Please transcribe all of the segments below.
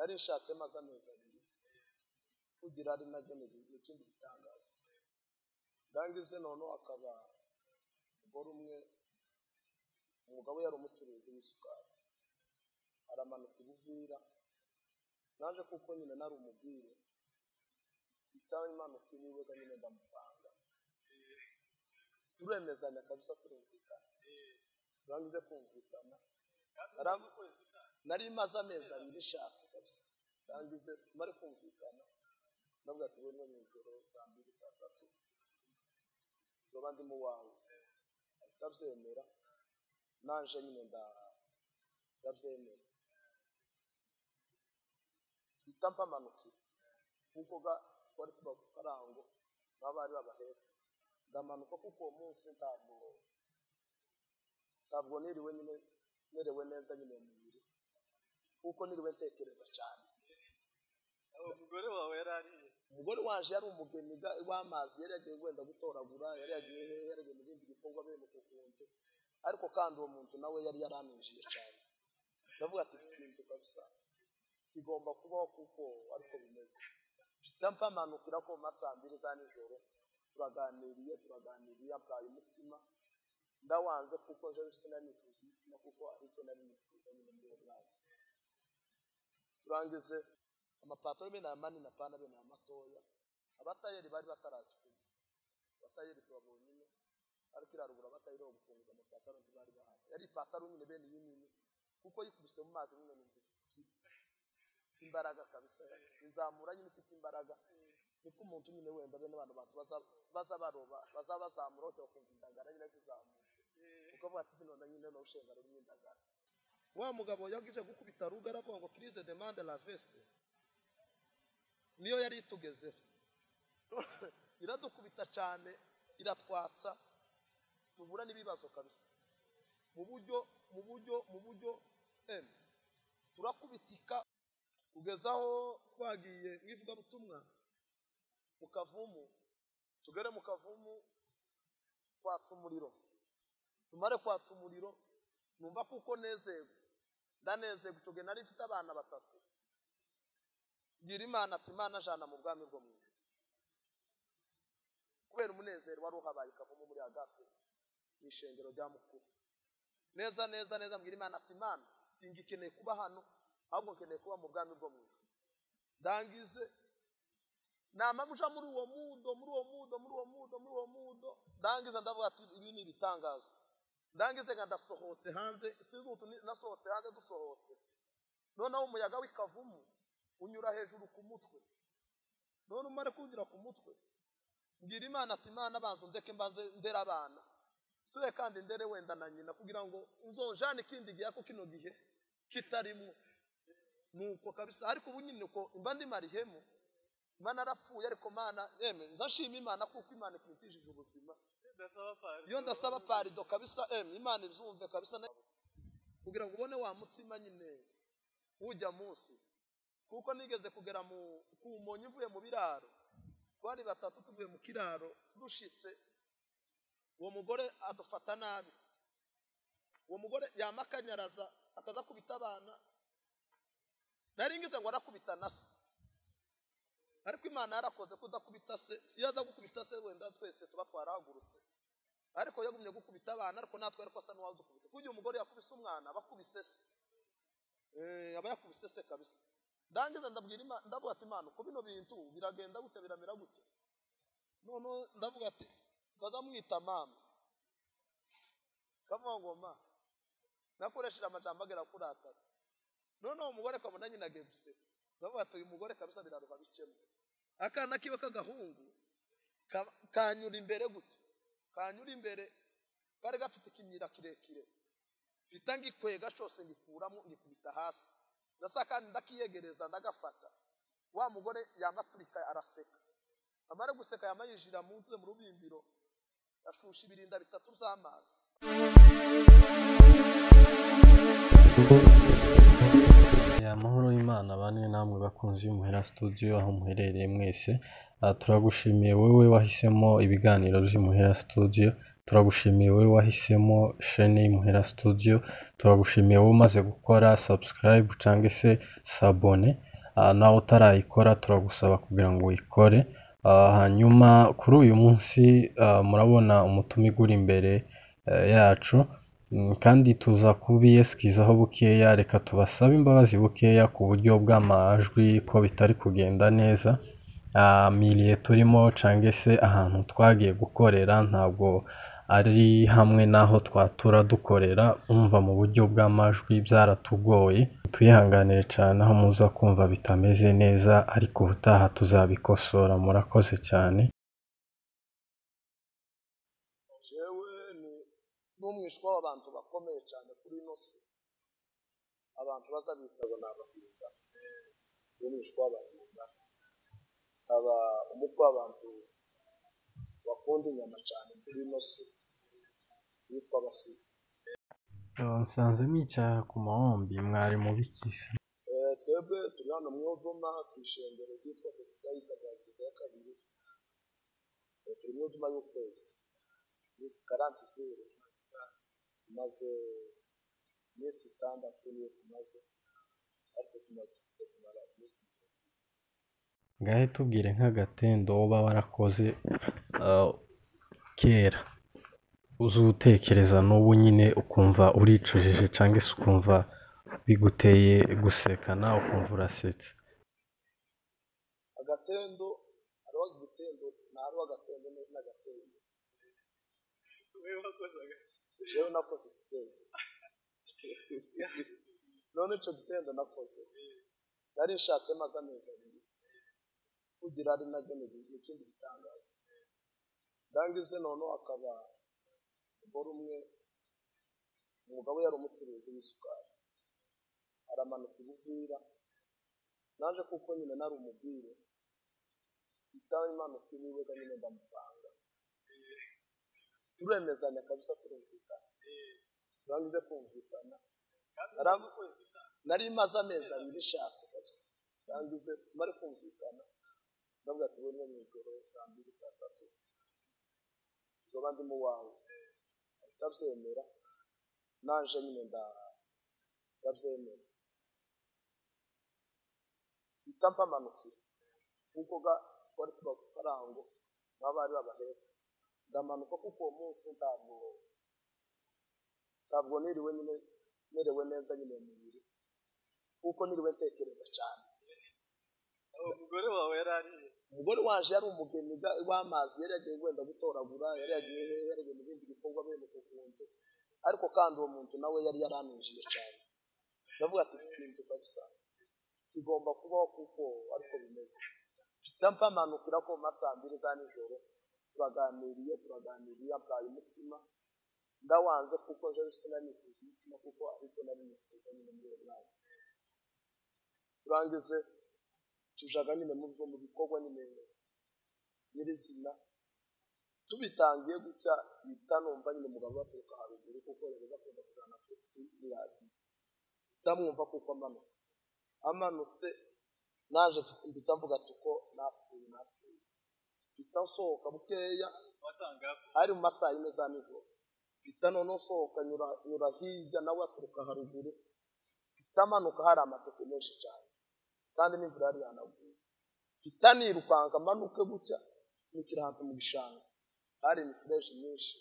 Nari nshatse maze amezi 2 kugira ari najye n'ikindi gitangaza. Ndangize noneho akaba umugore umwe, umugabo yari umucuruzi w'isukari, aramanuka ibuvira, naje kuko nyine nari umubwire itawe imanuka iwiwe nyine ndamupanga, turemezanya kabisa, turumvikana. Turangize kumvikana, nari maze amezi 2 nshatse kabisa. Ndangize mare kumvikana, ndavuga ati wewe mu ijoro saa 2 saa 3 nzoba ndi mu wawe. Atabyemera, nanje nyine ndabyemera, mpita mpamanukira kuko twari tuba ku karango baba bari babahetse. Ndamanuka kuko uwo munsi ntabwo niriwe nyine merewe neza nyine mu mubiri, kuko niriwe ntekereza cyane. Umugore wawe yari arihe? Umugore waje yari umugeni w'amazi, yari yagiye wenda gutoragura, yari yagiye yari mu bindi bikorwa bene uko kuntu, ariko kandi uwo muntu nawe yari yaraninjiye cyane. Ndavuga ati ikintu kabisa kigomba kubaho kuko ariko bimeze. Mpita mpamanukira ko mu saa 2 za nijoro, turaganiriye ampaye umutsima, ndawanze kuko nje sinari nifuza umutsima kuko aricyo nari nifuza nyine muri uwo mwanya. Turangize amapataro bene aya manini apana bene aya matoya, abatayeri bari batarazi kumwe, abatayeri tubabonye nyine, ariko iraruguru abatayeri bo gufunguza amapataro ntibari bahari. Yari ipataro nyine bene iyi nini, kuko yikubise mu mazi nyine numva ifite imbaraga kabisa, izamura nyine ifite imbaraga. Niko umuntu nyine wenda bene abantu bantu baza baroba, baza bazamura bakumva indagara nyine zizamutse, ukavuga ati zino nyine no ushenga rurimo indagara. Wa mugabo yagije gukubita ruga aravuga ngo crise demande la veste, niyo yari itugezeho. Iradukubita cyane, iratwatsa, duhura n'ibibazo kabisa mu buryo turakubitika kugezaho twagiye mwivuga butumwa mu Kavumu. Tugere mu Kavumu kwatsa umuriro, tumare kwatsa umuriro numva kuko nezerwa, ndanezerwa. Icyo gihe nari mfite abana 3. Bwira Imana ati Imana jana mu bwami bwo mu ijuru, kubera umunezero wari uhabaye Kavumu muri Agape mu ishengero rya mukuru. Neza neza neza mbwira Imana ati Imana singikeneye kuba hano, ahubwo nkeneye kuba mu bwami bwo mu ijuru. Ndangize namamuja muri uwo mudo, muri uwo mudo, muri uwo mudo, muri uwo mudo. Ndangize ndavuga ati ibi ni ibitangaza. Ndangize nga ndasohotse hanze, sinzi utu nasohotse hanze, dusohotse noneho umuyaga w'Ikavumu unyura hejuru ku mutwe. None umare kunyura ku mutwe, mbwira Imana ati Imana banza ndeke mbanze ndera abana, sure kandi ndere wenda na nyina, kugira ngo uzonjane ikindi gihe ko kino gihe kitarimo. Nuko kabisa, ariko ubu nyine uko mba ndi marihemu, Imana arapfuye, ariko Mana eme nzashima Imana kuko Imana ikintijije ubuzima. Iyo ndasaba parido kabisa, Imana izumve kabisa, kugira ngo ubone wa mutsima nyine ujya munsi. Kuko nigeze kugera mu kumonyi mvuye mu biraro, twari 3 tuvuye mu kiraro dushitse, uwo mugore adufata nabi. Uwo mugore yamakanyaraza akaza kubita abana, nari ngize ngo arakubita na se, ariko Imana yarakoze kudakubita se. Iyo aza gukubita se wenda twese tuba twarahagurutse, ariko yagumye gukubita abana, ariko natwe ariko asa n'uwadukubita. Kuko umugore yakubise umwana abakubise se, aba yakubise se kabisa. Ndangiza ndabwira Imana, ndavuga ati Imana uko bino bintu biragenda gutya biramera gutya. None ndavuga ati ndazamwita mama, kavuga ngo ma nakoresheje amajambo agera kuri 3. None umugore kabona nyina gebse, ndavuga ati uyu mugore kabisa biraruha bicemo. Akana kiwe k'agahungu kanyura imbere gutya, kanyura imbere, kari gafite ikimyira kirekire, mpita ngikwega cyose ngikuramo ngikubita hasi. Ndasa kandi ndakiyegereza ndagafata. Wa mugore yamaturika araseka, amara guseka yamayinjira mu nzu mu rubimbiro, ashusha ibirinda 3 z'amazi. Amahoro y'Imana bane namwe bakunzi y'Imuhira Studio aho muherereye mwese. Turagushimiye wowe wahisemo ibiganiro by'Imuhira Studio, turagushimiye wowe wahisemo chaîne y'Imuhira Studio, turagushimiye wowe umaze gukora subscribe cyangwa se sabone. Nawe utarayikora turagusaba kugira ngo uyikore. Hanyuma kuri uyu munsi murabona umutumirwa uri imbere yacu, kandi tuza kubiyesikizaho bukeya. Reka tubasabe imbabazi bukeya ku buryo bw'amajwi ko bitari kugenda neza. Miliye turimo cange se ahantu twagiye gukorera ntabwo ari hamwe n'aho twatura dukorera, umva mu buryo bw'amajwi byaratugoye. Twihanganire cyane aho muza kumva bitameze neza, ariko ubutaha tuzabikosora. Murakoze cyane. Jewe ni n'umwishwa w'abantu bakomeye cyane kuri ino si, abantu baza bita ngo ni abahinda. N'umwishwa w'abahinda, aba umukwe w'abantu bakunda inyama cyane kuri ino si witwa Abasiga. Nsanze mwicaye ku mahombi, mwari mu bikisi? Twebwe turi hano mu Iduma ku ishengero ryitwa Betesayida rya Kiliziya ya kabiri. Turi mu Iduma y'ukwezi, iminsi 40, tumaze iminsi 6 niyo tumaze, ariko tumaze dufite kumara iminsi. Ngahe tubwire nk'agatendo uba warakoze kera uzutekereza n'ubu nyine ukumva uricujije, cyangwa se ukumva biguteye guseka nawe ukumva urasetse. Agatendo hariho igitendo, hariho agatendo n'agatendo. Jewe nakoze igitendo. None ico gitendo nakoze nari nshatse maze amezi 2 kugira ari naryo ni ikindi gitangaza. Ndangize noneho akaba umugore umwe, umugabo yari umucuruzi w'isukari, aramanuka ibuvira. Naje kuko nyine nari umubwire itaba imanuka iwiwe nyine ndamupanga, turemezanya kabisa, turumvikana. Turangize kumvikana, nari maze amezi 2 nshatse kabisa. Turangize mare kumvikana, ndavuga ati wewe mu ijoro saa 2 saa 3 nzoba ndi mu wawe. Ndabyemera, nanje nyine ndabyemera. Mpita mpamanukira kuko ga twari tuba ku karango baba bari babaheka. Ndamanuka kuko uwo munsi ntabwo niriwe nyine merewe neza nyine mu mubiri, kuko niriwe ntekereza cyane. Umugore wawe yari arihe? Umugore waje yari umugeni w'amazi, yari yagiye wenda gutoragura, yari yagiye mu bindi bikorwa bene uko kuntu, ariko kandi uwo muntu nawe yari yaranujije cyane. Ndavuga ati ikintu kabisa kigomba kubaho kuko ariko bimeze. Mpita mpamanukira ko mu masaa 2 za nijoro, turaganiriye, ampaye umutsima. Ndawanze kuko jewe sinanifuza umutsima kuko aricyo nari nifuza nyine muri uwo mwanya. Turangize tujaga nyine mu bikorwa nyine nyirizina. Tubitangiye gutya mpita numva nyine umugabo baturuka haruguru kuko yari bakunda kujana polisi n'iradiyo. Mpita mwumva kuko amanuka. Amanutse naje mpita mvuga ati uko napfuye. Mpita nsohoka bukeya, ari mu masaa 4 za nijoro. Mpita noneho nsohoka nyura hirya, nawe aturuka haruguru. Mpita amanuka hari amateke menshi cyane kandi n'imvura yari yanaguye. Mpita nirukanka manuke gutya nikira ahantu mu gishanga hari imifureje myinshi.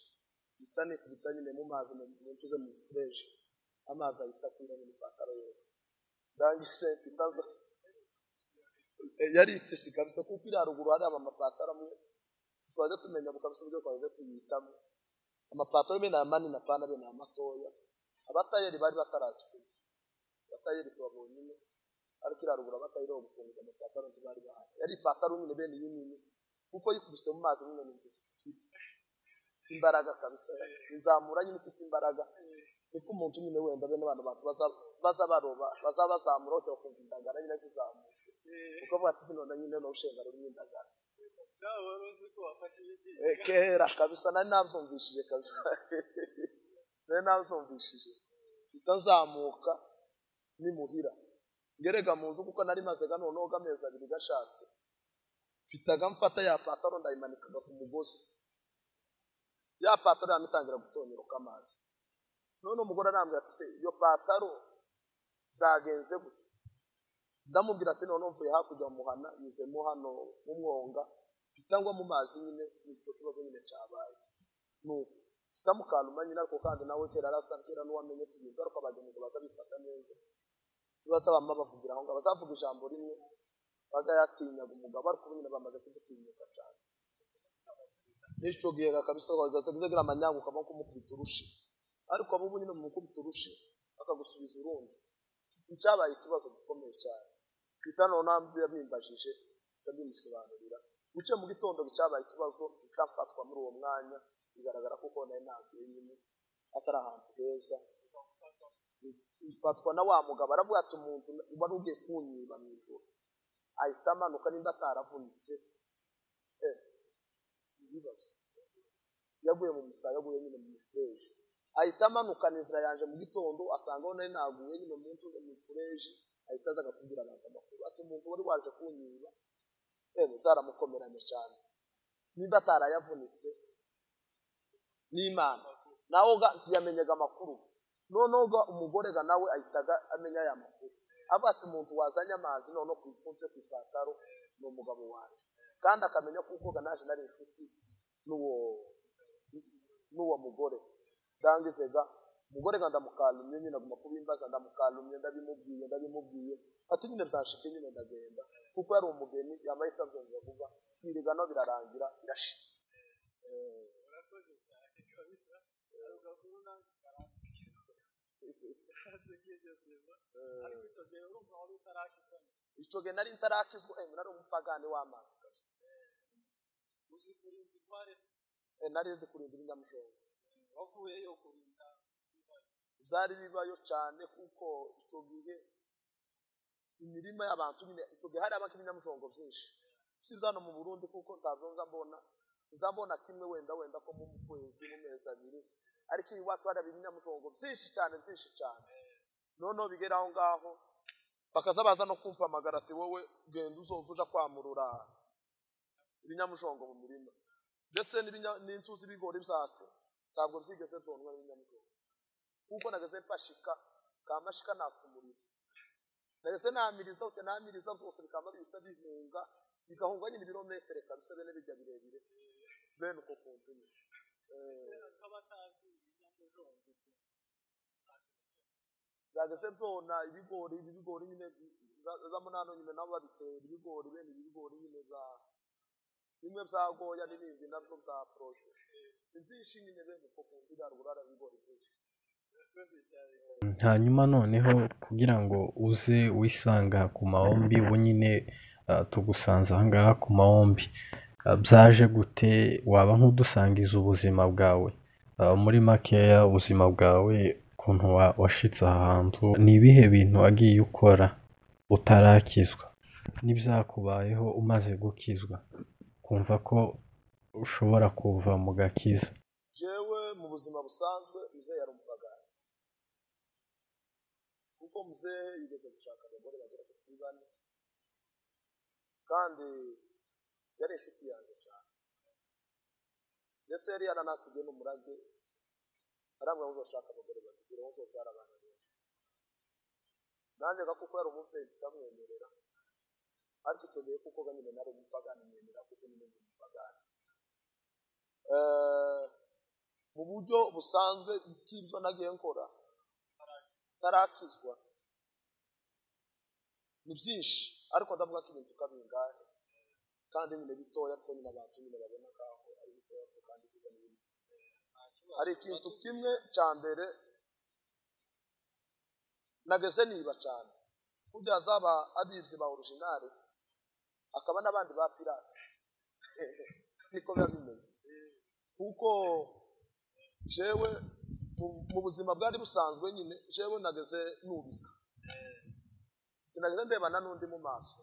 Mpita nikubita nyine mu mazi, ntuze mu mifureje, amazi ahita akwira nyine ipantaro yose. Ndangise mpita yari itisi kabisa kuko iri haruguru hari amapataro amwe twajya tumenya kabisa uburyo twajya tuyitamo. Amapataro bene aya manini apana bene aya matoya. Abatayeri bari batarazikora, abatayeri tubabonye nyine, ariko iri haruguru abatayeri bo gufunguza amapataro ntibari bahari. Yari ipataro nyine bene iyi nini kuko yikubise mu mazi nyine numva ifite imbaraga kabisa, izamura nyine ifite imbaraga. Niko umuntu nyine wenda bene abantu baza baroba baza bazamura bakumva indagara nyine zizamutse, ukavuga ati zino nyine no ushenga rurimo indagara. Nawe wari uzi ko wafashe ibiti kera kabisa, nari nabyumvishije kabisa. Nari nabyumvishije. Itazamuka nimuhira ngerega mu nzu kuko nari maze noneho amezi 2 gashatse. Mfitaga mfata ya pataro ndayimanikaga ku mugozi, ya pataro yamitangira gutonyoroka amazi. None umugore arambwira ati se iyo pataro zagenze gute? Ndamubwira ati none mvuye hakurya mu muhana nyuzemo hano mu mwonga cyangwa mu mazi nyine nicyo kibazo nyine cyabaye. Nuko kitamukaluma nyine, ariko kandi nawe kera arasa kera n'uwamenye tugenda, ariko abagenzi baza bifata neza. Tubaza bama bavugira aho ngaho, bazavuga ijambo rimwe bagayatinyaga umugabo, ariko nyine bamaze kudutinyuka cyane. N'icyo gihe kabisa bagaza amanyangu ukaba kumukubita urushi, ariko abo nyine mumukubita urushi akagusubiza urundi. Cyabaye ikibazo gikomeye cyane. Kita none yabimbajije ndabimusobanurira. Buce mu gitondo cyabaye ikibazo kikafatwa muri uwo mwanya, bigaragara kuko nari naguye nyine atari ahantu heza. Ifatwa na wa mugabo aravuga ati umuntu wari ugiye kunyiba mu ijoro ahita amanuka nimba ataravunitse. Ibibazo yaguye mu musaya, yaguye nyine mu mifureje, ahita amanukana inzira yanje mu gitondo asanga aho nari naguye nyine mu ntuze mu mifureje, ahita aza akakubwira abantu amakuru ati umuntu wari waje kunyiba zaramukomeranye cyane nimba atarayavunitse n'Imana nawe ntiyamenyaga amakuru. Noneho umugore ga nawe ahitaga amenya aya makuru, avuga ati umuntu wazanye amazi noneho ku ikunze ku ipataro ni umugabo wanjye, kandi akamenya kuko ga naje nari inshuti n'uwo mugore. Ndangizega umugore ga ndamukalumye nyine aguma kubimbaza, ndamukalumye ndabimubwiye ati nyine byashike nyine ndagenda, kuko yari umugeni yambaye itabyumva vuba, kwiriga no birarangira birashira. Urakoze cyane kabisa. Ariko nanjye karansekeje kuva. Ariko icyo gihe urumva wari utarakizwa? Icyo gihe nari ntarakizwa, nari umupagani w'amazi kabisa. Uzi kurinda intware? Nari nzi kurinda ibinyamushongo. Wavuyeyo kurinda? Byari bibayo cyane, kuko icyo gihe imirima y'abantu nyine icyo gihe hari abaka ibinyamushongo byinshi. Usibye hano mu Burundi kuko ntabwo nzambona kimwe wenda ko mu kwezi mu mezi abiri, ariko iwacu hari ibinyamushongo byinshi cyane. Noneho bigera aho ngaho bakaza baza no kumpamagara ati wowe genda uzoza uja kwamurura ibinyamushongo mu mirima, ndetse n'intuzi ibigori byacu ntabwo byigeze byonwa n'ibinyamushongo, kuko nageze mpashika kamashika natsa umuriro, nageze namiriza uke namiriza zose bikaba bihita bihunga, bigahunga nyine ibirometero kabisa bene bijya birebire bene uko kuntu nyine. Byageze byona ibigori, ibi bigori nyine za munano nyine nabo babitera ibigori bene ibi bigori nyine za bimwe bya goya n'ibindi nabyo bya proje byinshi nyine bene uko kuntu iraruguru ibigori byinshi. Hanyuma noneho kugira ngo uze wisanga ku mahombi, ubu nyine tugusanze aha ngaha ku mahombi, byaje gute? Waba nk'udusangiza ubuzima bwawe muri makeya, ubuzima bwawe ukuntu washitse aha hantu, ni ibihe bintu wagiye ukora utarakizwa n'ibyakubayeho umaze gukizwa kumva ko ushobora kuva mu gakiza? Jewe mu buzima busanzwe muzehe yari umupagani, kuko muzehe yigeze gushaka abagore bagera kuri bane, kandi yari inshuti yanjye cyane, ndetse yari yaranasigiye n'umurage arambwira ngo uzashaka abagore babiri ngo uzobyara abana benshi. Nanjye kuko yari umubyeyi ndamwemerera, ariko icyo gihe kuko nyine nari umupagani mwemera kuko nyine ndi umupagani. Mu buryo busanzwe bw'ibyo nagiye nkora ntarakizwa ni byinshi, ariko ndavuga ko ibintu kabingahe kandi nyine bitoya, ariko nyine abantu nyine babona kaho ari bitoya kandi biga n'ibindi. Hari ikintu kimwe cya mbere nageze niba cyane, kurya zaba abibyi ba originale akaba n'abandi ba pirate niko biba bimeze, kuko jewe mu buzima bwari busanzwe nyine jewe nageze nubika, sinageze ndebana n'undi mu maso,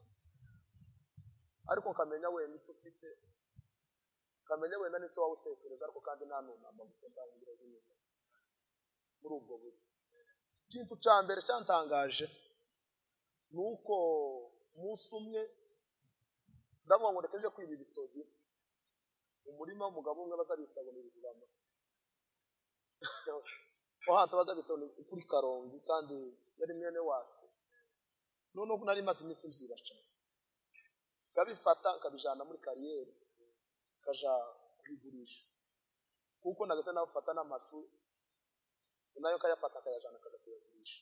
ariko nkamenya wenda icyo ufite, nkamenya wenda n'icyo waba utekereza, ariko kandi nta nunama gusa ndangira nyine muri ubwo buryo. Ikintu cya mbere cyantangaje ni uko umunsi umwe ndavuga ngo reka nje kwiba ibitoki umurima w'umugabo umwe bazabita ngo ni ibijurama, aho hantu bazabita ngo ni kuri Karongi, kandi yari mwene wacu. Noneho nari maze iminsi mvyiba cane, nkabifata nkabijana muri kariyeri nkaja kubigurisha, kuko nageze nafata n'amashu nayo kayafata akayajana akaja kuyagurisha.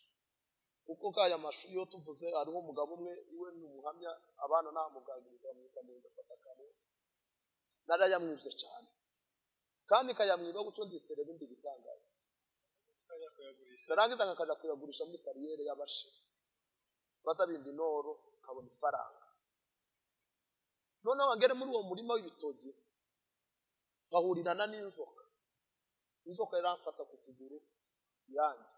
Kuko kaya mashu iyo tuvuze hariho umugabo umwe iwe ni umuhamya, abana namubwagiriza bamwita mu ndafata kamwe, narayamwibye cyane kandi kayamwiba gutyo ndisere bindi bitangaza, narangiza nkakaja kuyagurisha muri kariyeri y'abashi bazabindi noro kabona ifaranga. Noneho ngere muri uwo murima w'ibitoki nkahurirana n'inzoka, inzoka yaramfata ku kuguru yanjye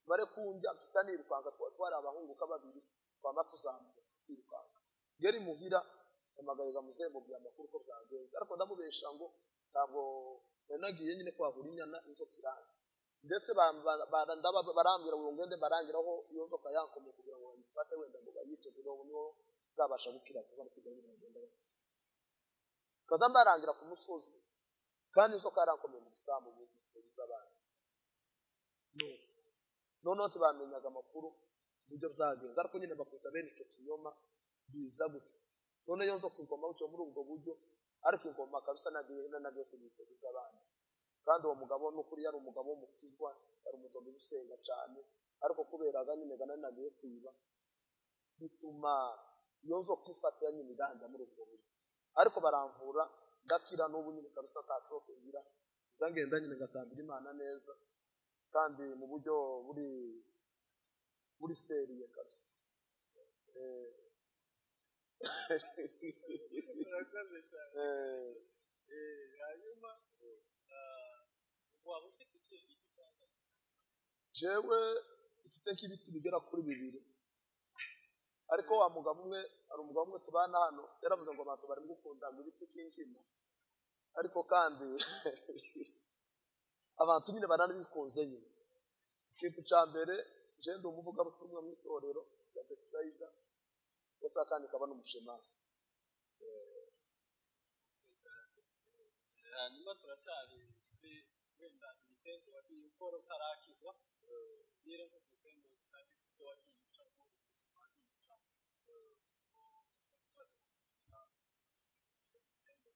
bare kunjya mpita nirukanka, twari abahunguka babiri twama tuzamuka twirukanka. Ngeri muhira mpamagariza muzehe mubwira amakuru ko byagenze, ariko ndamubesha ngo ntabwo nagiye nyine kwahura inyana inzoka iranjye, ndetse barambwira ngo ngende barangiraho iyo nzoka yankomye kugira ngo bayifate wenda ngo bayice kugira ngo niho zabasha gukira vuba no kugira ngo bagende bapfa. Kaza mbarangira ku musozi kandi inzoka yarankomye mu gisambu mu z'abandi. Noneho ntibamenyaga amakuru uburyo byagenze, ariko nyine bakubita bene icyo kinyoma biza gutyo. None iyo nzoka ingoma gutyo muri ubwo buryo, ariko ingoma kabisa nagiye kubitego by'abandi. Kandi uwo mugabo n'ukuri yari umugabo w'umukizwa, yari umugabo usenga cyane, ariko kubera nyine nagiye kwiba bituma iyo nzoka ifata nyine iranja muri ubwo buryo. Ariko baramvura ndakira, n'ubu nyine kabisa ntashoke ngira, nza ngenda nyine ngatambira Imana neza kandi mu buryo buri seriye kabisa. Urakoze cyane. Hanyuma waba ufite ikihe giti kwanza? Jewe mfite nk'ibiti bigera kuri 2, ariko wa mugabo umwe, hari umugabo umwe tubana hano yaravuze ngo abantu barimo gukunda ngo ibiti k'inkima, ariko kandi abantu nyine baranabikunze nyine. Ikintu cya mbere je ndi umuvugabutumwa mu itorero rya Bethsaida, gusa kandi kaba n'umushemasi. Hanyuma turacyari kuri wenda ibitendo wagiye ukora utarakizwa, niba nk'udutendo cyangwa se ibyo wagiye ucamo, ubuzima wagiye ucamo, umaze kugira ibyo bitendo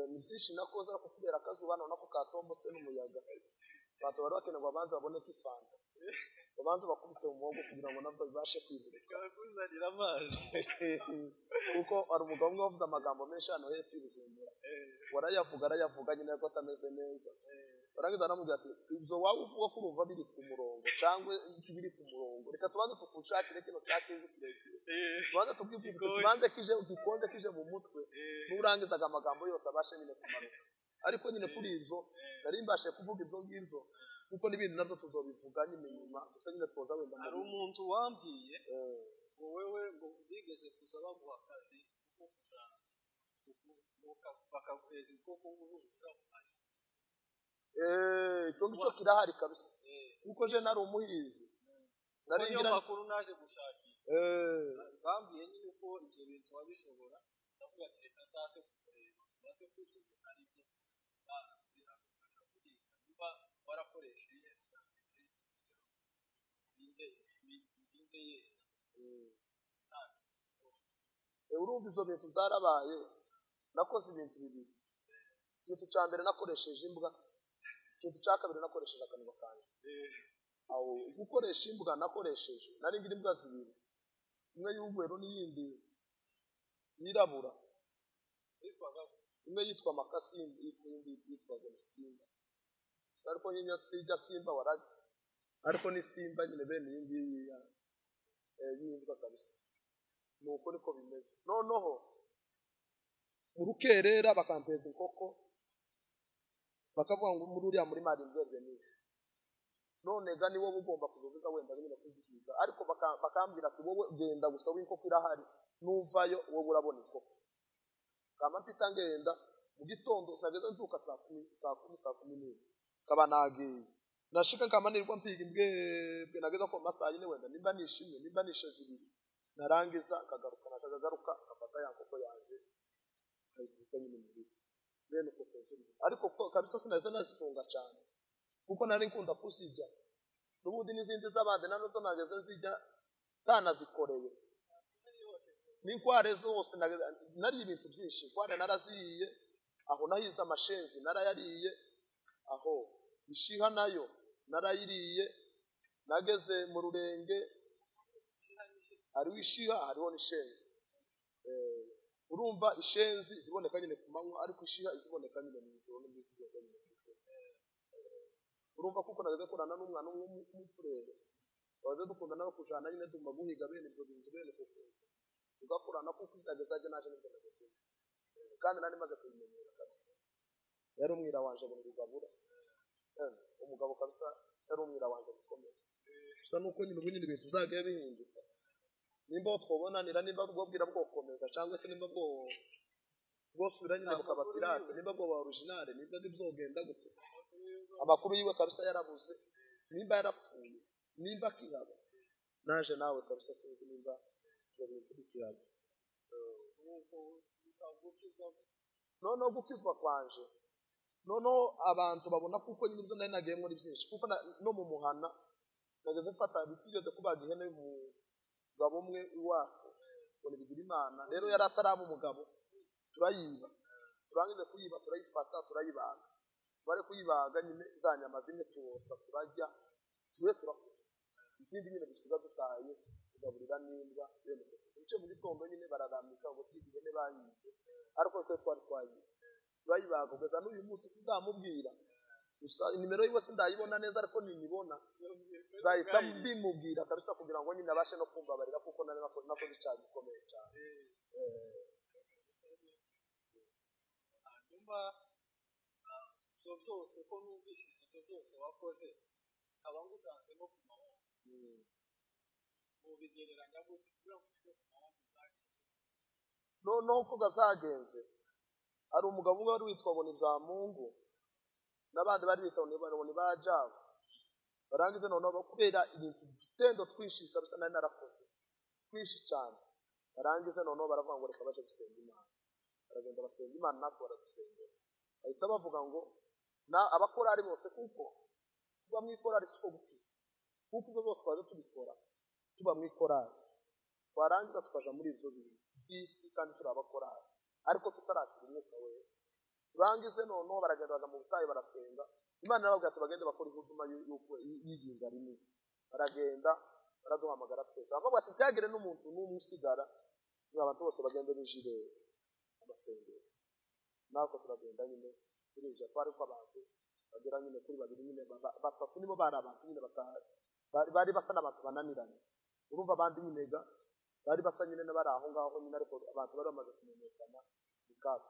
Ni byinshi nakoze, ariko kubera akazuba none ko katombotse n'umuyaga, abantu bari bakeneye ngo babanze baboneke ifanta, babanze bakubite mu muhogo kugira ngo nabwo bibashe kwibuka. Bakuzanira amazi. Kuko hari umugabo umwe wavuze amagambo menshi hano hepfo y'Ibujumbura, warayavuga arayavuga nyine ariko atameze neza. Barangiza aramubwira ati ibyo waba uvuga ko urumva biri ku murongo cyangwa biri ku murongo, reka tubanze tukushakire kino cyakinze kirekire, tubanze tukwibwire, tubanze kije gikonje kije mu mutwe, nurangizaga amagambo yose abashe nyine kumanuka. Ariko nyine kuri ibyo nari mbashe kuvuga ibyo ngibyo, kuko n'ibindi nabyo tuzobivuga nyine nyuma, gusa nyine twoza wenda. Hari umuntu wambwiye ngo wewe ngo udigeze kuza baguha akazi ko kuja bakaguheza ikoko uzuza. Icyo ngicyo kirahari kabisa, kuko je nari umuhizi, nari ngira makuru naje gushakisha. Bambwiye nyine uko ibyo bintu wabishobora, ndavuga ati reka nzaze kukureba baze kuzuza ari byo niba warakoresheje inde ye. Urumva ibyo bintu byarabaye. Nakoze ibintu bibiri. Ikintu cya mbere nakoresheje imbwa, ikintu cya kabiri nakoresheje akanwa kanjye. Aho gukoresha imbwa nakoresheje, nari ngira imbwa zibiri, imwe y'ugwero n'iyindi yirabura, imwe yitwa Makasimba, indi yitwaga Simba. Ariko nyine sijya Simba waraje, ariko ni Simba nyine bene iyi ngiyi y'imbwa kabisa. Nuko niko bimeze. Noneho mu rukerera bakampeza inkoko, bakavuga ngo muri uriya murima hari inzobere nyinshi, none ga ni wowe ugomba kuzuza wenda nyine kuzihiga, ariko bakambwira ati wowe genda gusa w'inkoko irahari, nuvayo wowe urabona inkoko. Kama mpita ngenda mu gitondo sageza nzuka saa 10 saa 11 kaba nagiye nashika nkamanirwa mpiga imbwebwe, nageza ko masaha nyine wenda nimba nishimye nimba nishe zibiri, narangiza akagaruka nakagaruka akafata ya nkoko yaje ayikubita nyine mu rugo. Bene uko kuntu ariko kabisa sinaza nazitunga cyane kuko nari nkunda kuzijya n'ubundi n'izindi z'abandi nazo nageze nzijya ntanazikoreye. N'inkware zose nariye ibintu byinshi, inkware naraziye, aho nahize amashenzi narayariye, aho ishiha nayo narayiriye, nageze mu Rurenge hariho ishiha hariho n'ishenzi. Urumva ishenzi ziboneka nyine ku manywa, ariko ishiha iziboneka nyine mu ijoro n'ubwo ziboneka nyine mu ijoro. Urumva kuko nageze kurana n'umwana w'umupfurere, twaze dukunda nawe kujana nyine tugomba guhiga bene ibyo bintu bene kuko tugakorana kuko izageza ajya naje n'ibyo nageze kandi nari maze kubimenyera kabisa. Yari umwira wanje ngo rugabura umugabo kabisa, yari umwira wanje bikomeye. Gusa nuko nyine ubu nyine ibintu bizagiye bihinduka, nimba twobonanira, nimba bwobwira bwokomeza cyangwa se nimba bwo bwosubira nyine bukaba pirate, nimba bwo original, nimba ntibyogenda gute. Amakuru yiwe kabisa yarabuze, nimba yarapfuye, nimba akihaba naje nawe kabisa sinzi nimba ibyo bintu bikihaba. Noneho gukizwa kwanje, noneho abantu babona kuko nyine ibyo nari nagiye muri byinshi, kuko no mu muhana nageze mfata bitigeze kubaga ihene y'umugabo umwe iwacu ngo nibigira Imana. Rero yari ataraba umugabo, turayiba, turangize kuyiba turayifata turayibaga, bari kuyibaga nyine za nyama zimwe tuwotsa turarya, tuwe turakura izindi nyine dusiga dutaye tugaburira n'imbwa. Bene ibice mu gitondo nyine bararamika ngo twiga ihene bayize, ariko twe twari twayize turayibaga kugeza n'uyu munsi sinzamubwira. Gusa nimero yiwe sindayibona neza, ariko ninibona nzahita mbimubwira kabisa kugira ngo nyine abashe no kumbabarira, kuko nari nakoze icyaha gikomeye cyane. Hanyuma ibyo byose ko numvishije ibyo byose wakoze nkaba ngusanze no ku mahoro, mubigereranya gute kugira ngo ujye ku mahoro byagenze? Noneho uko byagenze, hari umugabo umwe wari witwa ngo ni Byamungu n'abandi bari bitwa ngo ni ba Jabo. Barangize noneho kubera ibintu dutendo twinshi kabisa nari narakoze twinshi cyane, barangize noneho baravuga ngo reka baje gusenga Imana. Baragenda basenga Imana natwe baradusengera, bahita bavuga ngo na abakorari bose, kuko kuba mu ikorari siko gukizwa, kuko ibyo byose twaje tubikora tuba mu ikorari, twarangiza tukaja muri ibyo bintu by'isi kandi turi abakorari ariko tutarakira umwuka wera. Turangize noneho baragenda baja mu butayu barasenga Imana, irababwira ati bagende bakora ihuduma y'iyinga rimwe. Baragenda baraduhamagara twese, bakavuga ati ntihagire n'umuntu n'umwe usigara, abantu bose bagende binjire amasengero. Natwe turagenda nyine turinjira, twari ko abantu bagera nyine kuri babiri nyine batatu nibo bari abantu nyine bari basa n'abantu bananiranye. Urumva abandi nyine ga bari basa nyine n'abari aho ngaho nyine, ariko abantu bari bamaze kumenyekana bikatwe.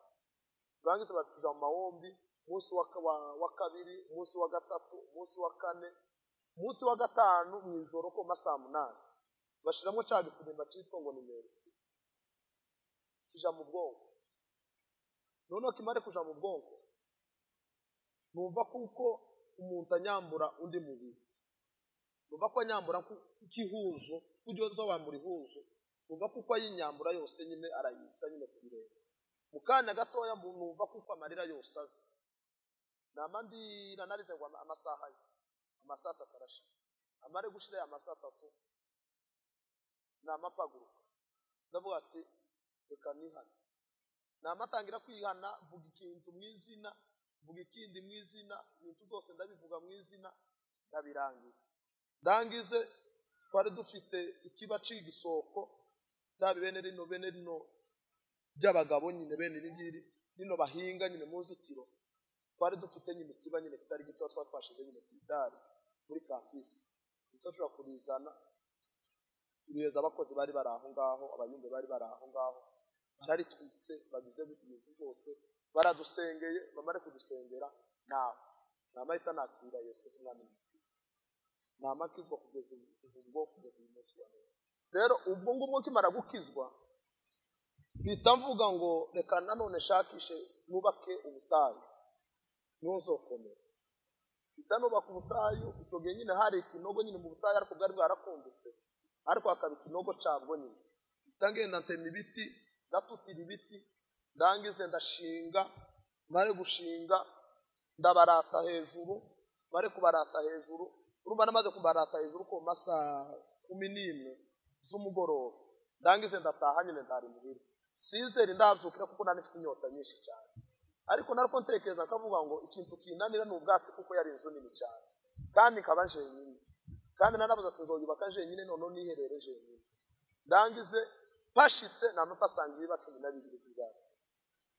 Turangiza batuja mu mawombi, umunsi wa kabiri, umunsi wa gatatu, umunsi wa kane, umunsi wa gatanu mu ijoro ko masaa 8 bashiramo cya gisimba cyitwa ngo ni Merci, kija mu bwonko. Noneho kimare kuja mu bwonko, numva kuko umuntu anyambura undi mubiri, numva ko anyambura kukihuzo, kujyoza wambura ihuzo, numva kuko ayinyambura yose nyine arayitsa nyine kubireba. Mu kanya gatoya numva kuko amarira yose aza, nama ndira narize ngo amasaha ye amasaha 3 arashira, amare gushira ya masaha 3 nama mpaguruka ndavuga ati reka nihane. Nama tangira kwihana, mvuga ikintu mu izina, mvuga ikindi mu izina, ibintu byose ndabivuga mu izina, ndabirangiza. Ndangize twari dufite ikiba c'igisoko bya bene rino bene rino by'abagabo nyine bene iri ngiri rino bahinga nyine mu nzitiro, twari dufite nyine ikiba nyine kitari gito twari twashize nyine ku idari muri campus, tutashobora kurizana turiheza abakozi bari bari aho ngaho, abayumbe bari bari aho ngaho, bararitwitse bagize ibintu byose, baradusengeye, bamare kudusengera nawe namahita nakira Yesu umwami mwiza, namakizwa kugeza ubwo kugeza uyu munsi wa none. Rero ubwo ngubwo nkimara gukizwa mpita mvuga ngo reka nanone nshakishe nubake ubutayu ntuzokomera. Mpita nubaka ubutayu, icyo gihe nyine hari ikinogo nyine mu butayu ariko bwari bwarakundutse, ariko hakaba ikinogo cabwo nyine. Mpita ngenda ntema ibiti, ndatutira ibiti, ndangize ndashinga Mare gushinga ndabarata hejuru, mare kubarata hejuru, urumva namaze kubarata hejuru ko masaha 11 z'umugoroba. Ndangize ndataha nyine ndari muhira. Sizeri ndazukira kuko nari mfite inyota nyinshi cyane. Ariko nariko ntekereza nkavuga ngo ikintu kinanira ni ubwatsi kuko yari inzu nini cyane. Kandi nkaba jenyine. Kandi nanabuze ati nzoyubaka jenyine none niherere jenyine. Ndangize pashitse nama pasanga ibiba 12 by'ubwatsi.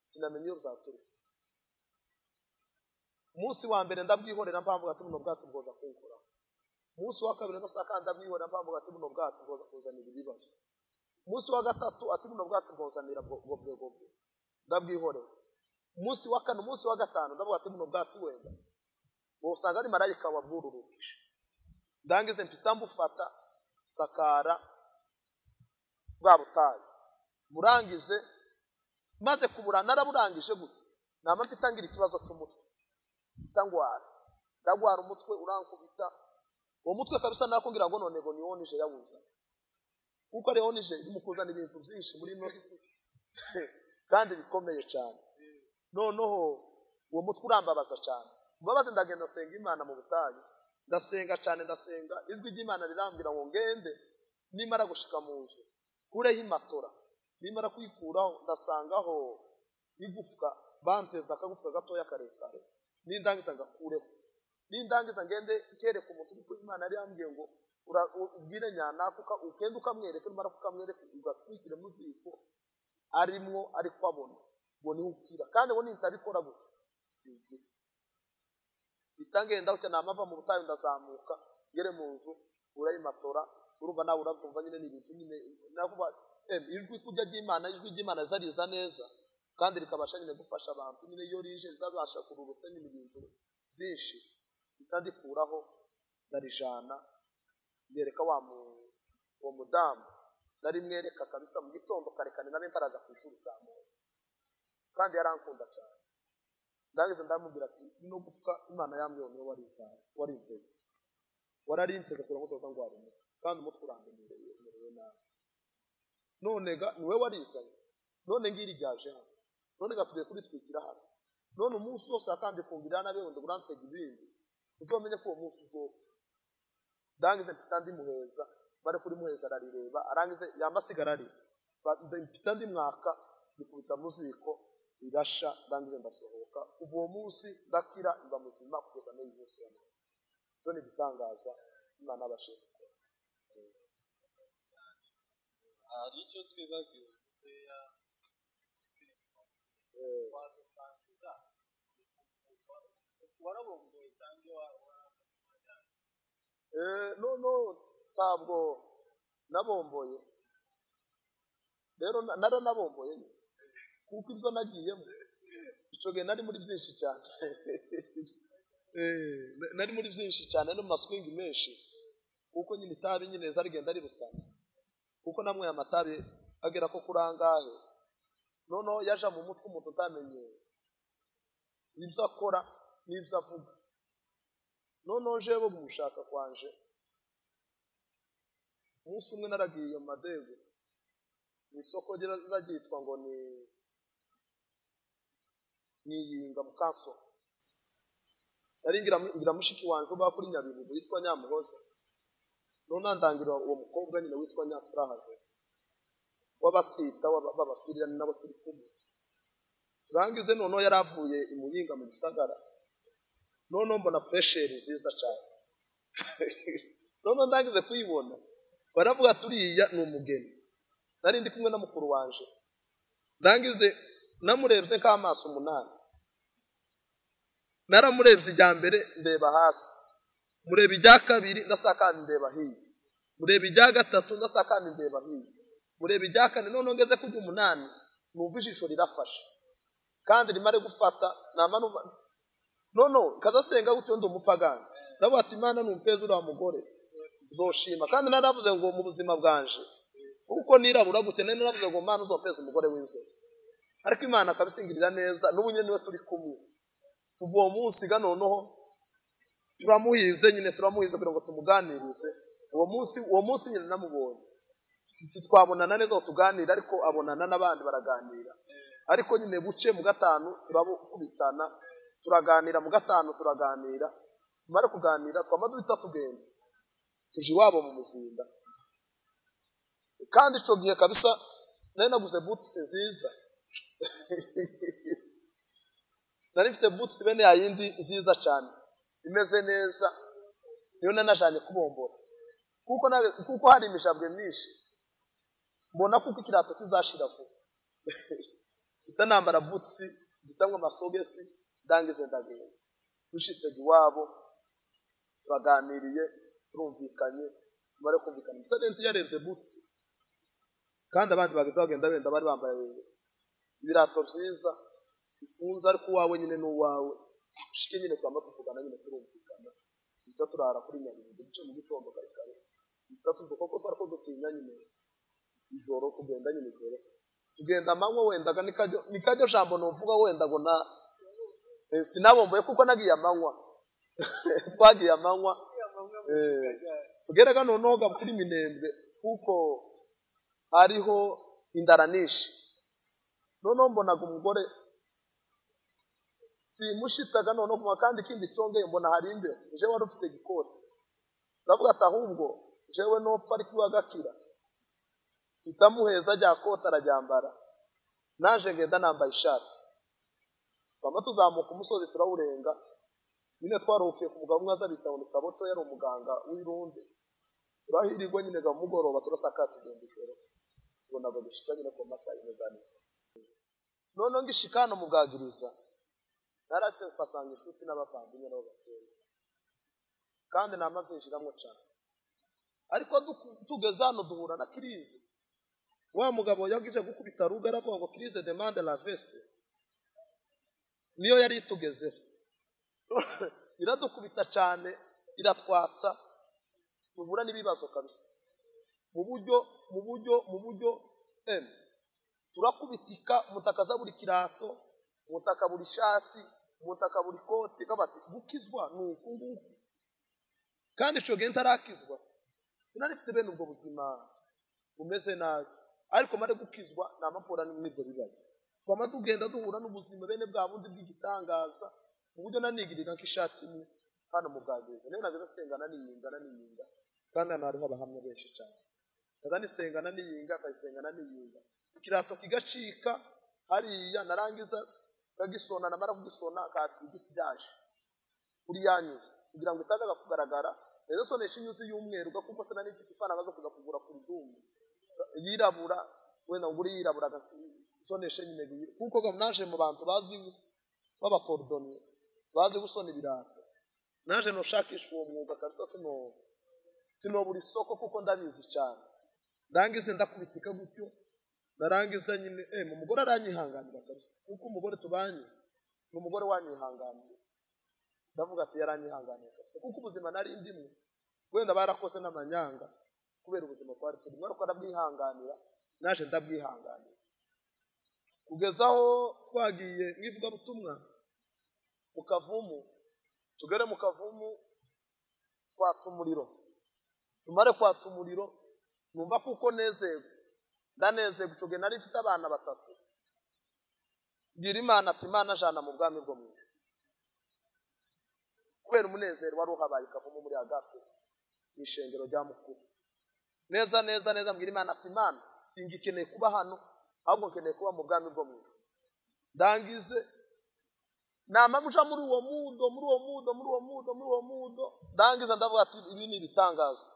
Sinamenye iyo byaturutse. Umunsi wa mbere ndabwihorera mpamvuga ati buno bwatsi bwoza kunkora. Umunsi wa kabiri ndasaka ndabwihorera mpamvuga ati buno bwatsi bwoza kuzanira ibibazo. Umunsi wa gatatu ati buno bwatsi bwozanira gobwe gobwe. Ndabwihorera. Umunsi wa kane, umunsi wa gatanu ndavuga ati buno bwatsi wenda wosanga ari marayika wabwururukije. Ndangize mpita mbufata sakara bwa butayu. Murangize maze kubura naraburangije gute. Nama mpitangira ikibazo cy'umutwe. Ndangwara. Ndagwara umutwe urankubita. Uwo mutwe kabisa nakongira ngo none ngo ni onije yawuza. Kuko ari onije irimo kuzana ibintu byinshi muri ino si kandi bikomeye cyane. Noneho uwo mutwe urambabaza cyane. Mbabaze ndagenda senga Imana mu butayu. Ndasenga cyane ndasenga, ijwi ry'Imana rirambwira ngo ngende nimara gushika mu nzu kureho imatora. Nimara kuyikuraho ndasangaho igufwa banteza akagufwa gatoya karekare. Nindangiza ngakureho. Nindangiza ngende kereka umuntu kuko Imana yari yambwiye ngo ubwire nyana ukende ukamwereka, numara kukamwereka ugatwikire mu ziko arimwo ariko abona ngo niho ukira. Kandi ngo nintabikora gutyo sigira. Itangenda ucya namava mu butayu ndazamuka ngere mu nzu urayimatora. Urumva nawe uravyumva nyine ni ibintu nyine nakuba ijwi kujya ry'Imana, ijwi ry'Imana zariza neza kandi rikabasha nyine gufasha abantu nyine iyo rije rizabasha kururutsa nyine ibintu byinshi. Itandikuraho ndarijana yereka wa uwo mudamu nari mwereka kabisa mu gitondo karekane nari ntaraza ku ishuri saa moya. Kandi yarankunda cyane. Ndagize ndamubwira ati no gufwa Imana yambwiye ngo warinteze. Wararinteze kugira ngo utoza ngwara umutwe kandi umutwe urandemereye umerewe nabi. None ga niwe warizanye. None ngiri ryaje hano. None gatuye kuritwikira hano. None umunsi wose akandi kumbira nabe ngo ndagurantega ibindi. Uzomenye ko uwo munsi uzopfa. Ndangize mpita ndimuheza, bare kuri muheza ararireba, arangize yamasigara ari. Mpita ndimwaka ndikubita muziko irasha, ndangize ndasohoka. Kuva uwo munsi ndakira mba muzima kugeza n'uyu munsi wa none. Cyo ni igitangaza Imana yabashije gukora. Hari icyo twibagiwe gutera wadusangiza warabongoye cyangwa warafashe? No ntabwo nabomboye. Rero naranabomboye kuko ibyo nagiyemo icyo gihe nari muri byinshi cyane. Nari muri byinshi cyane no mu maswingi menshi kuko nyine itabi nyine zarigenda rirutana. Kuko namwe amatabi agera ko kurangahe. Noneho yaja mu mutwe umuntu utamenye ibyo akora n'ibyo avuga. Noneho jewe mushaka kwanje umunsi umwe naragiye mu madego mu isoko ryitwa ngo ni Niyinga mu Kaso. Nari ngira mushiki wanje uba kuri Nyabihu witwa Nyamuhoza. None ndangira uwo mukobwa nyine witwa Nyafuraha wabasita wabafirira nabo turi kumwe. Turangize noneho yaravuye i Muyinga mu gisagara. Noneho mbona fresheri nziza cyane. Noneho ndangize kuyibona baravuga turiya ni umugeni. Nari ndi kumwe na mukuru wanje. Ndangize namurebye nk'amaso 8. Naramurebye ijya mbere ndeba hasi. Mureba ijya kabiri ndasaka ndeba hirya. Mureba ijya gatatu ndasaka ndeba hirya. Mureba ijya kane noneho ngeze ku 8 numva ijisho rirafashe. Kandi rimare gufata nama nono kazasenga gutyo ndi umupagani. Ndavuga ati Imana numpeza uriya mugore zoshima. Kandi naravuze ngo mu buzima bwanje kuko nirabura gute nari naravuze ngo Imana uzompeza umugore w'inzobe. Ariko Imana akabisingirira neza n'ubu nyine niwe turi kumwe. Kuva uwo munsi ga noneho turamuhize nyine turamuhize kugira ngo tumuganirize. Uwo munsi nyine namubonye. Twabonana neza tuganira ariko abonana n'abandi baraganira. Ariko nyine buce mu gatanu turabukubitana, turaganira mu gatanu turaganira, tumare kuganira twama duhita tugenda tuje iwabo mu Muzinda. Kandi ico gihe kabisa nari naguze boots nziza, nari mfite boots bene yayindi nziza cyane imeze neza, niyo nanajanye kubombora kuko hari imijabwe myinshi, mbona kuko ikirato kizashira vuba. Nambara boots bitangwa amasogesi, ndangize ndagenda. Dushitse iwabo turaganiriye, turumvikanye, tumare kumvikana. Musadenti yarenze boots, kandi abandi bageze bagenda benda bari bambaye ibirato byiza bifunze, ariko uwawe nyine n'uwawe. Ushike nyine twama tuvugana nyine turumvikana, duhita turara kuri Nyabihu duce mu gitondo kare kare, duhita tuvuga koko twari ko dutinya nyine ijoro kugenda nyine ijoro tugenda amanywa, wendaga nikajyo jambo novuga wenda ngo na sinabomboye kuko nagiye amanywa. Twagiye amanywa tugeraga noneho kuri Minembwe kuko hariho indaranishi. Noneho mbonaga umugore simushitsaga noneho, kandi ikindi congeye mbona hari imbeho, jewe wari ufite igikoti, ndavuga ati ahubwo jewe nopfa ariko iwagakira, itamuheza rya kota arajyambara, naje ngenda nambaye ishati. Twama tuzamuka umusozi turawurenga nyine, twaruhukiye ku mugabo umwe aza bita ngo ni Kaboco, yari umuganga w'irundi. Turahirirwa nyine ga mugoroba turasaka tugenda ijoro, tubonaga dushika nyine ku masaha yine za nijoro. Noneho ngishika hano mu Bwagiriza naratse mpasanga inshuti n'abavandimwe nabo basenga, kandi namazinjiramo cyane. Ariko tugeze hano duhura na crise. Wa mugabo yagize gukubita ruga aravuga ngo crise demande la veste, niyo yari itugezeho. Iradukubita cyane, iratwatsa, duhura n'ibibazo kabisa mu buryo turakubitika, mutakaza buri kirato, mutaka buri shati, mutaka buri koti, kabati gukizwa nuku nguku. Kandi ico gihe ntarakizwa sinari mfite bene ubwo buzima bumeze nabi, ariko mare gukizwa namapora n'ibyo bibazo. Twama tugenda duhura n'ubuzima bene bwa bundi bw'igitangaza, mu buryo nanigirira nk'ishati imwe hano mu Bwagiriza. Niyo nageze sengana niyinga niyinga, kandi hano hariho abahamya benshi cyane. Ndaza nisengana niyinga, akayisengana niyinga, ikirato kigacika hariya, narangiza kagisona, namara kugisona kasiga isigaje kuri yanyuze kugira ngo itazaga kugaragara. Rero sonesha inyuzi y'umweru kuko se nari mfite ifaranga zo kuza kugura ku rudumu yirabura, wenda nguri yirabura gasisonesha nyine, kuko naje mu bantu bazi b'abakordoniye bazi gusona ibirato, naje noshakisha uwo mwuga kabisa, sinobura isoko kuko ndabizi cyane. Ndangize ndakubitika gutyo, narangiza nyine umugore aranyihanganira kabisa, kuko umugore tubanye ni umugore wanyihanganiye. Ndavuga ati yaranyihanganiye kabisa, kuko ubuzima nari ndimwe wenda barakoze n'amanyanga kubera ubuzima twari turimo, ariko arabwihanganira, naje ndabwihanganira kugeza aho twagiye mu ivugabutumwa mu Kavumu. Tugere mu Kavumu twatsa umuriro, tumare kwatsa umuriro numva kuko nezerwa, ndanezerwa. Ico gihe nari mfite abana batatu, mbwira Imana ati Imana jana mu bwami bwo mu ijuru, kubera umunezero wari uhabaye Kavumu muri Agape mu ishengero rya mukuru. Neza neza neza mbwira Imana ati Imana singikeneye kuba hano, ahubwo nkeneye kuba mu bwami bwo mu ijuru. Ndangize namamuja muri uwo mudo, muri uwo mudo, muri uwo mudo, muri uwo mudo. Ndangiza ndavuga ati ibi ni ibitangaza.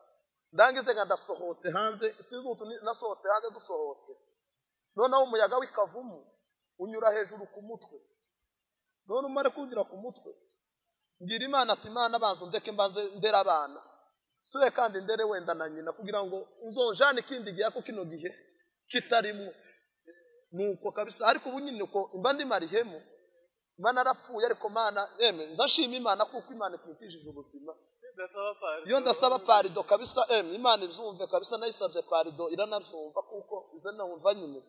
Ndangize nga ndasohotse hanze, sinzi nasohotse hanze dusohotse. Noneho umuyaga w'ikavumu unyura hejuru ku mutwe. None umare kunyura ku mutwe, mbwira Imana ati Imana banza ndeke mbanze ndera abana, suye kandi ndere wenda na nyina, kugira ngo uzonjane ikindi gihe ko kino gihe kitarimo. Nuko kabisa, ariko ubu nyine uko imba ndi marihemu, mba narapfuye, ariko Mana nzashima Imana kuko Imana ikintijije ubuzima. Iyo ndasaba parido kabisa, Imana izumve kabisa, nayisabye parido iranabyumva kuko izanumva nyine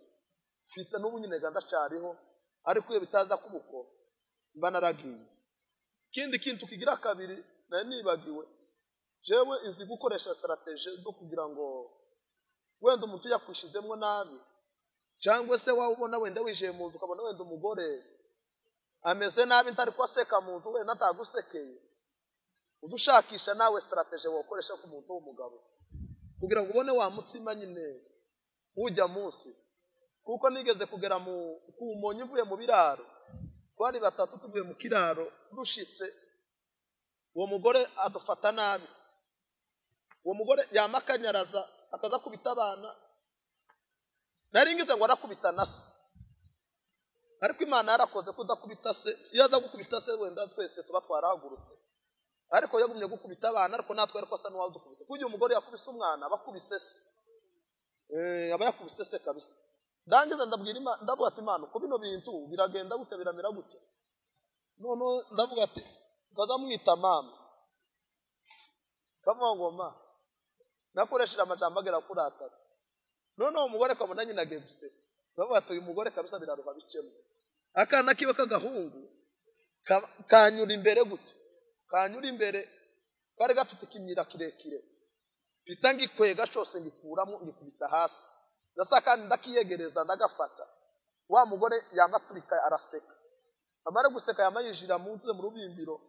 mfite n'ubu nyine ndacariho, ariko iyo bitaza kubuko mba naragiye. Ikindi kintu kigira kabiri nari nibagiwe, jewe izi gukoresha strategie zo kugira ngo wenda umuntu yakwishizemo nabi, Cyangwa se waba ubona wenda winjiye mu nzu ukabona wenda umugore ameze nabi ntari ko aseka mu nzu, wenda atagusekeye, uza ushakisha nawe strategy wakoresha ku muntu w'umugabo kugira ngo ubone wa mutsima nyine ujya munsi. Kuko nigeze kugera mu kumonyi mvuye mu biraro, twari batatu tuvuye mu kiraro dushitse, uwo mugore adufata nabi. Uwo mugore yamakanyaraza akaza kubita abana, nari ngize ngo arakubita na se, ariko Imana yarakoze kudakubita se. Iyo aza gukubita se wenda twese tuba twarahagurutse, ariko yagumye gukubita abana, ariko natwe ariko asa n'uwadukubita. Kuko umugore yakubise umwana aba akubise se, aba yakubise se kabisa. Ndangiza ndabwira Imana, ndavuga ati Imana uko bino bintu biragenda gutya biramera gutya. None ndavuga ati ngaza mwita mama, kavuga ngo ma nakoresheje amajambo agera kuri atatu. None uwo mugore kabona nyina agiye guseka, ndavuga ati uyu mugore kabisa biraruha bicemo. Akana kiwe k'agahungu kanyura imbere gutya, kanyura imbere, kari gafite ikimyira kirekire, mpita ngikwega cyose ngikuramo ngikubita hasi. Ndasa kandi ndakiyegereza ndagafata. Wa mugore yamaturika araseka, amara guseka yamayinjira mu nzu mu rubimbiro,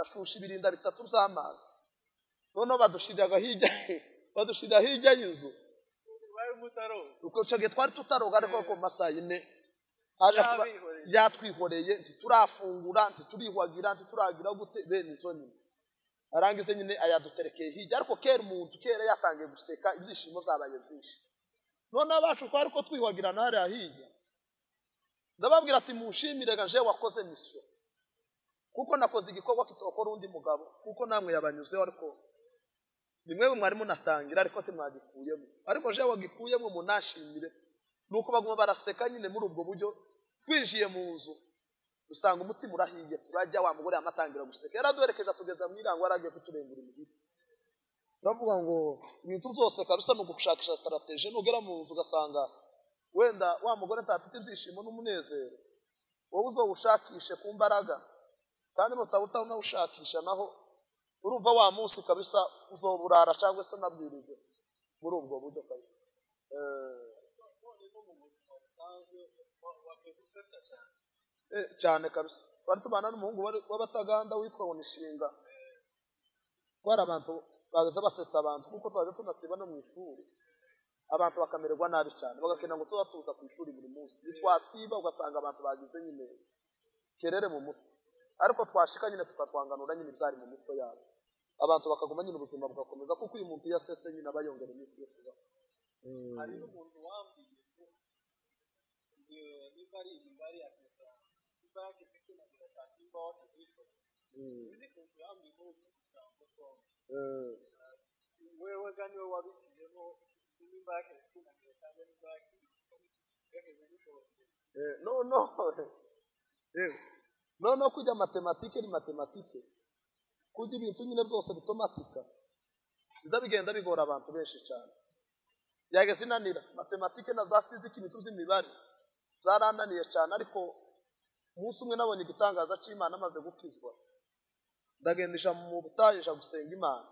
ashusha ibirinda bitatu by'amazi. Noneho badushiriraga hirya, badushirira hirya y'inzu. Uko cyo twari tutaroga, ariko ko masaha 4 aje kuba yatwihoreye, ntiturafungura, ntiturihwagira, ntituragira gute bene izo nyine. Arangize nyine ayaduterekeye hirya, ariko kera umuntu kera yatangiye guseka, ibyishimo byabaye byinshi. None abacu twari ko twihwagira hariya hirya, ndababwira ati munshimire ga je wakoze mission, kuko nakoze igikorwa kitokora undi mugabo, kuko namwe yabanyuzeho, ariko nimwe mwari munatangira ariko timwagikuyemo, ariko je wagikuyemo munashimire. Nuko baguma baraseka nyine muri ubwo buryo. Twinjiye mu nzu usanga umutima urahiye, turajya, wa mugore amatangira guseka, yaraduherekeje tugeza mu irango, yaragiye kuturengura imibiri. Ndavuga ngo ibintu byose kabisa ni ugushakisha strategy. Nugera mu nzu ugasanga wenda wa mugore atafite ibyishimo n'umunezero, wowe uzowushakishe ku mbaraga, kandi nutawuta unawushakisha naho urumva wa munsi kabisa uzoburara cyangwa se nabwirije muri ubwo buryo kabisa. Cyane kabisa. Twari tubana n'umuhungu w'abataganda witwa Onishinga, twari abantu baza basetsa abantu, kuko twaje tunasiba no mu ishuri, abantu bakamererwa nabi cyane, bagakena ngo tuba tuza ku ishuri buri munsi. Twasiba ugasanga abantu bagize nyine kerere mu mutwe, ariko twashika nyine tukatwanganura nyine byari mu mitwe yabo, abantu bakaguma nyine ubuzima bugakomeza, kuko uyu muntu yasetse nyine aba yongera iminsi yo kubaho. Hari n'umuntu wambwiye ngo niba ari imibare yageza, niba yageze ikinanira cyane, niba wageze uyishoboye, sinzi ukuntu yambwiye ngo ujambo twombi wewe ga niwe wabiciyemo, nimba yageze ikunanira cyangwa niba yageze igushoboye, yageze igushoboye. No no kujya matematike ni matematike, kujya ibintu nyine byose bitomatika biza bigenda bigora abantu benshi cyane. Yageze inanira matematike na za fiziki, ibintu by'imibare zarananiye cyane. Ariko umunsi umwe nabonye igitangaza cy'Imana amaze gukizwa, ndagendesha mu butayu gusenga Imana.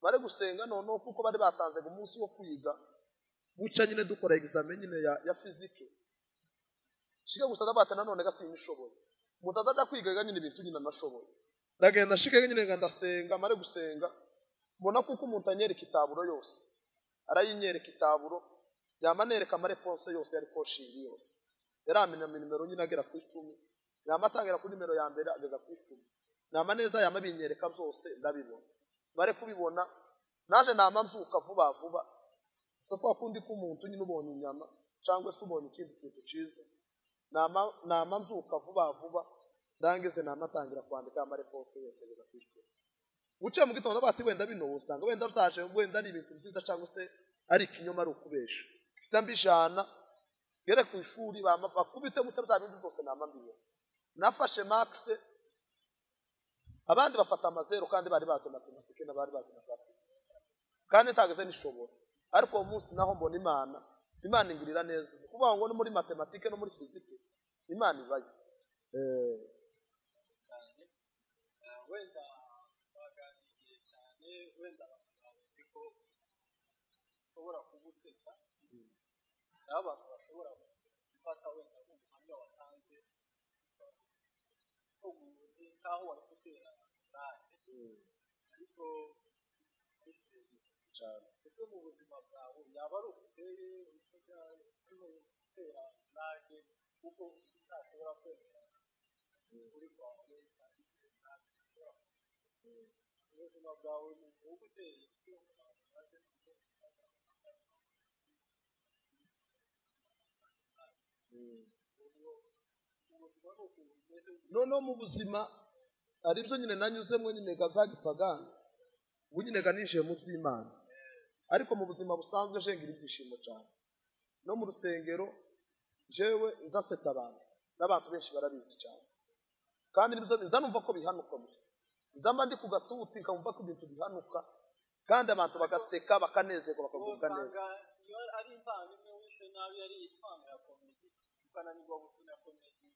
Bari gusenga noneho kuko bari batanze umunsi wo kwiga buca nyine dukora examen nyine ya fiziki, shika gusa ndabata nanone gasimishoboye umuntu azaja kwiga nyine ibintu nyine anashoboye. Ndagenda shika nyine ndasenga, mare gusenga mbona kuko umuntu anyereka itaburo yose, arayinyereka itaburo, yamanereka amareponse yose yari koshingi yose, yaramenya nimero nyine agera ku 10, yamatangira kuri nimero ya mbere ageza ku 10, nama neza yamabinyereka byose ndabibona. Mare kubibona naje nama nzuka vuba vuba, kuko akundi ko umuntu nyine ubonye inyama cyangwa se ubonye ikindi kintu cyiza, nama nzuka vuba vuba, ndangize namatangira kwandika amareponse yose ageza ku 10. Uce mu gitondo bati wenda bino usanga wenda byaje wenda ari ibintu byiza cyangwa se ari ikinyoma ari ukubesha. Ndambijana gere ku ishuri bakubite gute bya bindi byose nama mbibona. Nafashe max, abandi bafata amazero kandi bari bazi matematike n'abari bazi na za fiziki, kandi ntageze nishobora. Ariko uwo munsi naho mbona Imana, Imana ingirira neza, kuvuga ngo no muri matematike no muri fiziki Imana ibaye cyane. Wenda baganiriye cyane, wenda abantu ko ushobora kugusetsa. Hari abantu bashobora gufata wenda nk'ubuhamya watanze nk'aho wari gutera nabi, ariko bisengeye cyane. Ese mu buzima bwawe yaba ari ukuteye gutera nabi, kuko ntashobora kwemera ukuri kwawe cyangwa se nabi ubuzima bwawe ni uguteye maze noneho mu buzima ari byo nyine nanyuzemo nyine ga bya gipagani, ubu nyine ga ninjiye mu by'Imana, ariko mu buzima busanzwe ngira ibyishimo cyane. No mu rusengero jewe nzasetsa abantu, n'abantu benshi barabizi cyane, kandi nza numva ko bihanuka gusa, nza mba ndi ku gatuti nkamva ko ibintu bihanuka, kandi abantu bagaseka bakanezerwa bakagubwa neza. Iyo ari impano imwe wishe nabi, yari impano ya komedi, ukananirwa gukina komedi,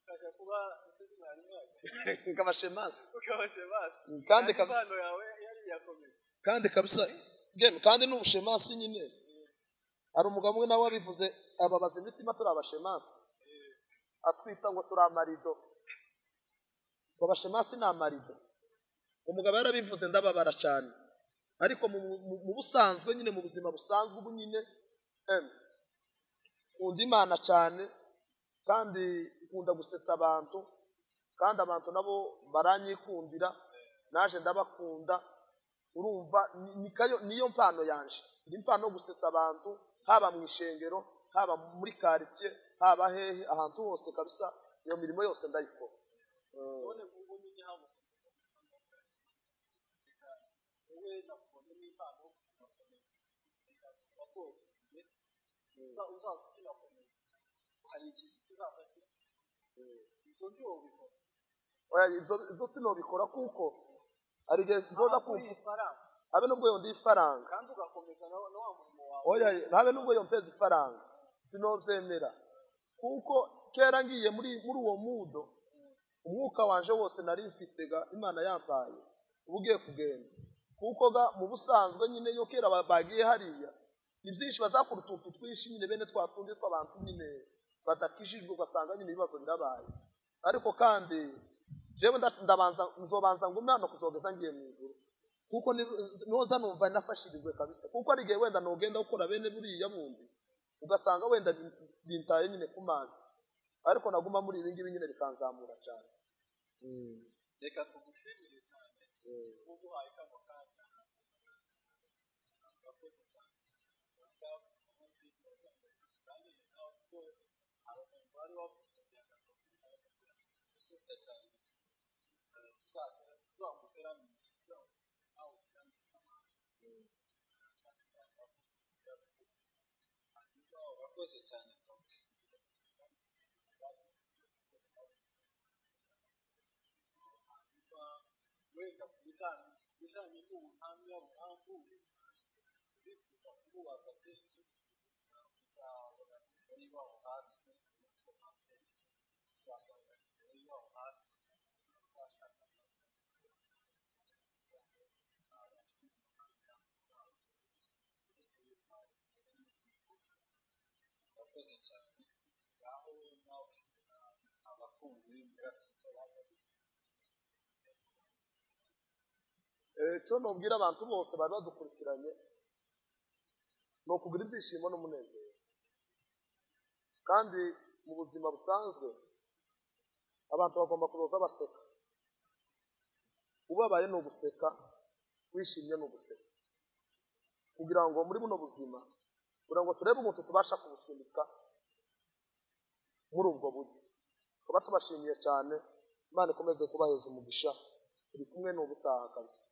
ukajya kuba nk'abashemasi, ukabashemasi, kandi kabisa impano yawe yari iya komedi, kandi kabisa game, kandi n'ubushemasi nyine. Hari umugabo umwe nawe wabivuze, ababaza imitima turi abashemasi, atwita ngo turi amarido, ngo abashemasi ni amarido. Umugabo yarabivuze ndababara cyane, ariko mu busanzwe nyine, mu buzima busanzwe ubu nyine nkunda Imana cyane, kandi nkunda gusetsa abantu, kandi abantu nabo baranyikundira, naje ndabakunda. Urumva niyo mpano yanje, ni impano yo gusetsa abantu, haba mu ishengero, haba muri quartier, haba hehe, ahantu hose kabisa, iyo mirimo yose ndayikora. None ubu ni habo wowe nakubonye n'impano yo gukina komedi, reka uzaza ukina komedi, hari ikintu kizaza kiti ibyo ntiwobikora. Oya, ibyo sinobikora, kuko hari igihe nzoza kumva habe nubwo yondi ifaranga, kandi ugakomeza na wa murimo wawe. Oya, habe nubwo yompeza ifaranga sinobyemera, kuko kera ngiye muri uwo mudo, umwuka wanje wose nari mfite ga Imana yampaye uba ugiye kugenda, kuko ga mu busanzwe nyine yo kera bagiye hariya ni byinshi bazakora utuntu twinshi nyine, bene twatundi tw'abantu nyine badakijijwe, ugasanga nyine ibibazo birabaye. Ariko kandi jewe ndabanza nzobanza ngume hano kuzogeza ngiye mu ijuru, kuko noza numva nafashirijwe kabisa, kuko ari igihe wenda nogenda gukora bene buriya bundi, ugasanga wenda bintaye nyine ku mazi, ariko naguma muri ibi ngibi nyine bikanzamura cyane. Reka tugushimire cyane uguhaye kano kanya, urakoze cyane. Usetse cyane, tuzaguteramisha nawe uteramisha abantu cyane cyane bakoze hanyuma urakoze cyane, turagushimira. Hanyuma wenda ku bijyanye n'ubuhamya burambuye cyane, turifuza kumubaza byinshi, uzabona nimero y'iwabo hasi, uzasanga nimero y'iwabo hasi, uzashaka urakoze cyane. Ngaho nawe abakunzi cyo nubwira abantu bose bari badukurikiranye ni ukugira ibyishimo n'umunezero, kandi mu buzima busanzwe abantu bagomba kuza baseka. Ubabaye ni uguseka, wishimye ni uguseka, kugira ngo muri buno buzima, kugira ngo turebe umuntu tubasha kubusunika muri ubwo buryo. Tuba tubashimiye cyane, Imana ikomeze kubaheza umugisha, turi kumwe n'ubutaha kabisa.